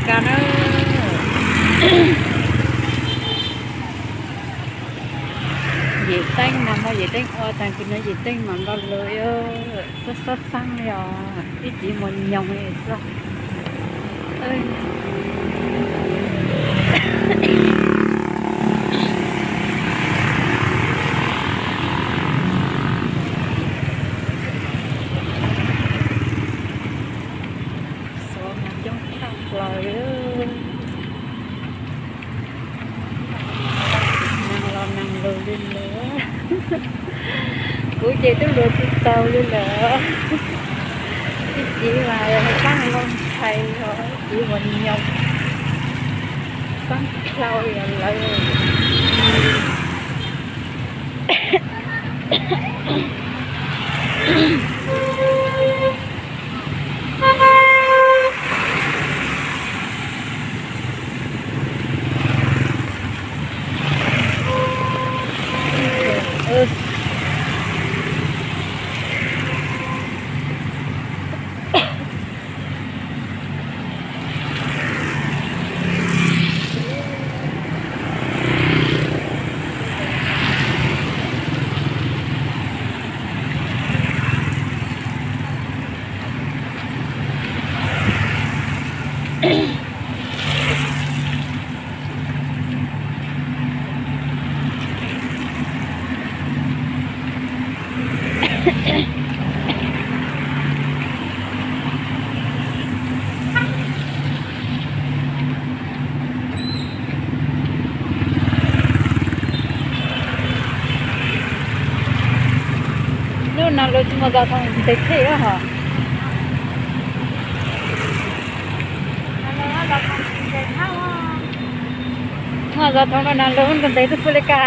Ka na. Yim teeb mas muaj yim teeb ua tag kis no yim teeb mam nto lus, xob xob xeeb li os, ib txiv muas nyoos li xwb. Xuav mas coob tshaj plaws li. Neeg los neeg lus li lawm. Kuv ces twb luag tsis tau li lawm. Ib txiv mas yog sab looj ntshai os, ib txiv mas nyoos, xeeb dhau li lawm. Hnub no lawv tsis muaj zov thooj ntes thiab hos. Muaj zov thooj no na lawv ntes twb xwb li ka.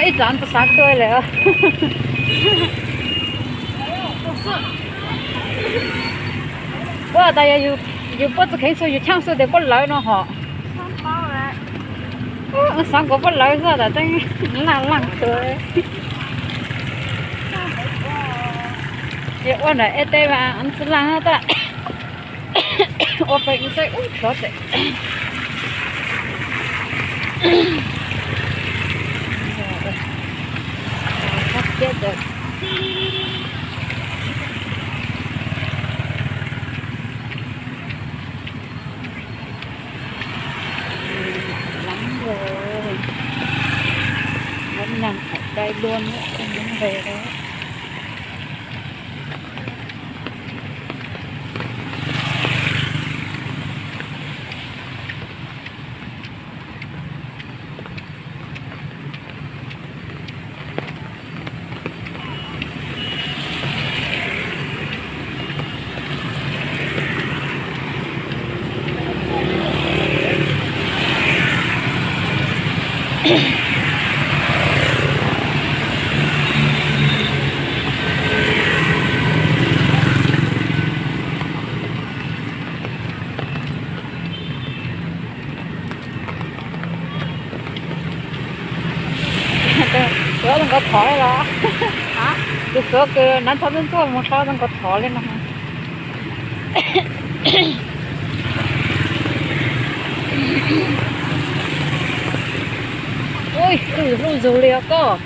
Ib txwm tus xav tuaj lawm. Puab tas yog yus puab txog kheev xwb yus tshaaj xwb tes puab lawv no hos. Xav nkaus puab lawv xwb tas teeb laj laj tuaj. Yog ua ntawm eb teb mas txwj laj tab ua pem saib ub tsov tes. Lắm rồi. Vẫn nằm ở đây luôn á, không muốn về đâu. Tus suav zoo nkauv thov li los? Tus suav kws nav thov ntxuaj ntxuaj mus so zoo nkauv thov li no. Ui, hlub zus li os koj.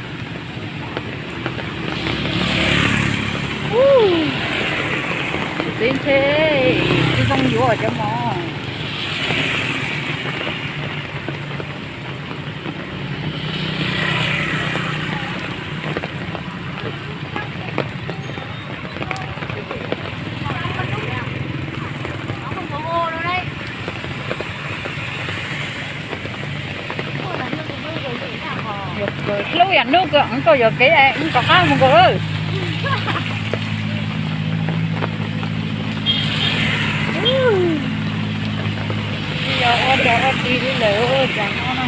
Tus txiv ntshe tsis zoo yuav cov mov. Hlub yam nub kws ev koj yuam kev es wb rov qab mus nkaus lawm. Yog ua dog ua dig li lawm cas no na.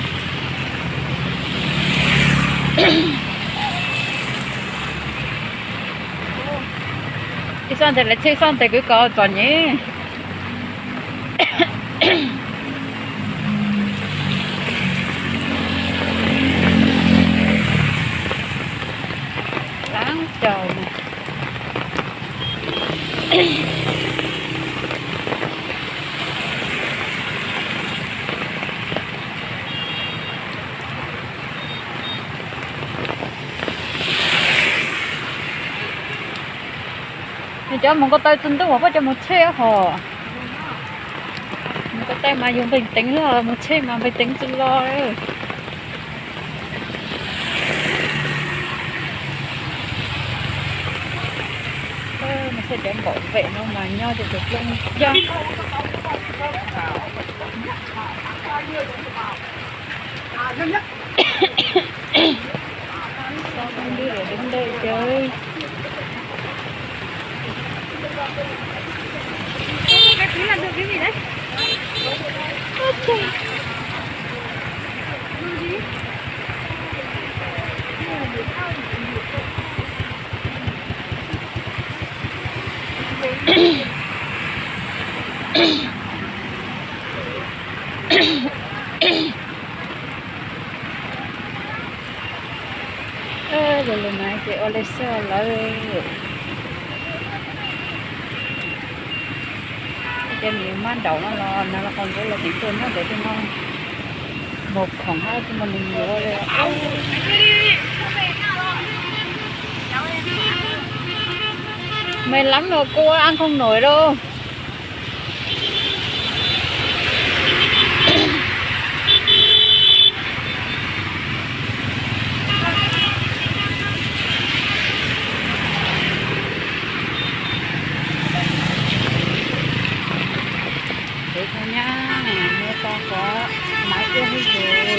Ib xoj nteg lawv tsheb xoj nteg kwv kaus txom nyem. Cov mus ko taw txog ntuj mas poj cov mus tsheb hos. Mus ko taw mas yus npeeg teev, mus tsheb mas npeeg teev tsis los. Mas cov npom vem no mas nyob rau tus plooj cog. Ntawm deb ntawm cawv. Tus lus na ces ua li xwb lawm. Ces nws mab nraum no los nag los qhov ntxuav los tseem tuaj nyob ntawd tej no. Mus khoom hab tus mus nws yuav li. Mệt lắm rồi cô ăn không nổi đâu. Peb tau nyab, muaj tau qhov maiv ua hwj yus.